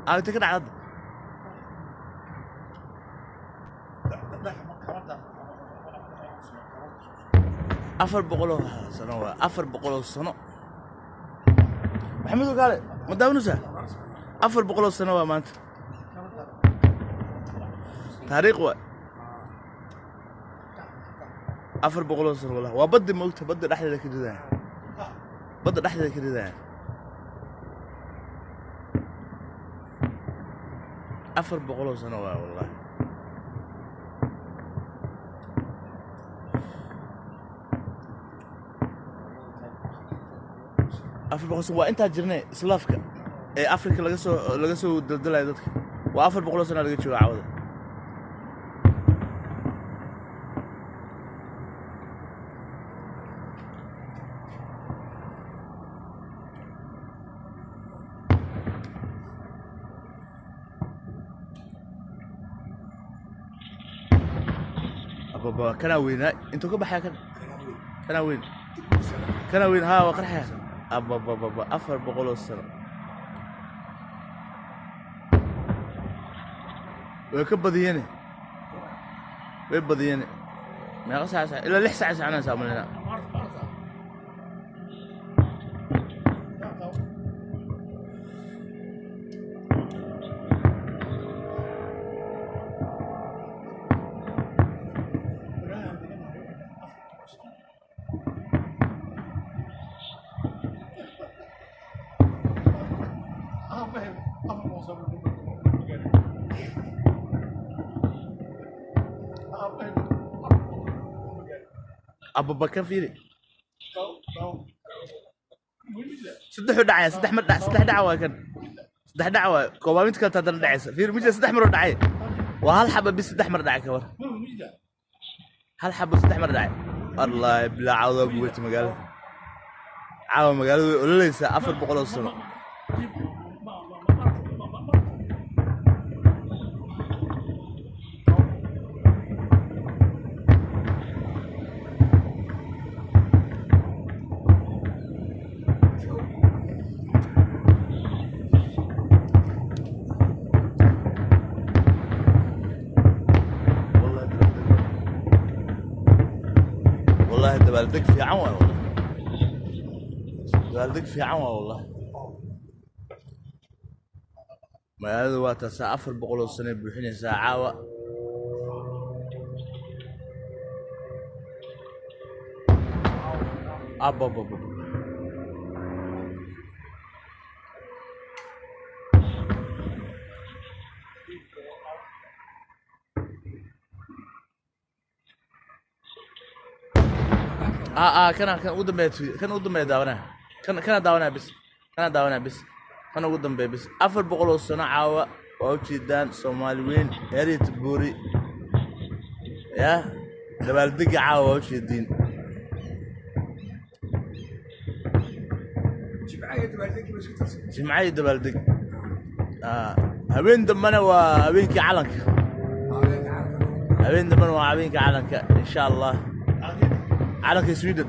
Intee ka dhacda hadda? 400 sano waa 400 sano. Maxamed Ogaale, ma daawanaysaa? 400 sano waa maanta, taariikh waa 400 sano. Wallahi waa baddi, moogta, badda dhexdeeda ka ridaya, badda dhexdeeda ka ridaya. 400 sano waa wallahi. 400 sano waa intaa jirnay islaafka ee Afrika laga soo daldalaya dadka. Waa 400 sano laga jooga cawada. Ababa, kanaa weynaa, intuu ka baxaya kan? Kanaa weyn, kanaa weyn. Haa, waa qarxaya. Ababababa, 400 sano way ka badiyeen, way badiyeen. Meeqa saac? Ilaa 6 saac soconaysaa malina. Ababa, kan fiiri, saddexuu dhacaya, saddex mar dhac, saddex dhaca waa kan, saddex dhaca waa koobaa. Mid kaleta haddana dhacaysa. Fiiri, mid saddex maroo dhacay, waa hal xaba bis, saddex mar dhacay. Ka war, hal xabo saddex mar dhacay. Wallahi bilaa, cawda waa gubatay magaalada caawa. Magaalada way ololeysaa. 400 sano. Wallahi dabaaldeg, wallahi dabaaldeg fiican waay, wallahi dabaaldeg fiican waay. Wallahi magaalada waa taasaa, 400 sanay buuxinaysaa caawa. Abababab. Kana kan ugu dambeeya, kan ugu dambeeya daawanaya, kan kana daawanaya bis, kana daawanaya bis, kan ugu dambeeya bis. 400 sano caawa waa ujeedaan. Soomaali weyn erit buuri ya dabaaldega caawa waa ujeediin. Jimca iyo dabaaldeg. Habeen dambena waa habeenkii calanka, habeen dambena waa habeenkii calanka, insha Allah, calanka Sweden.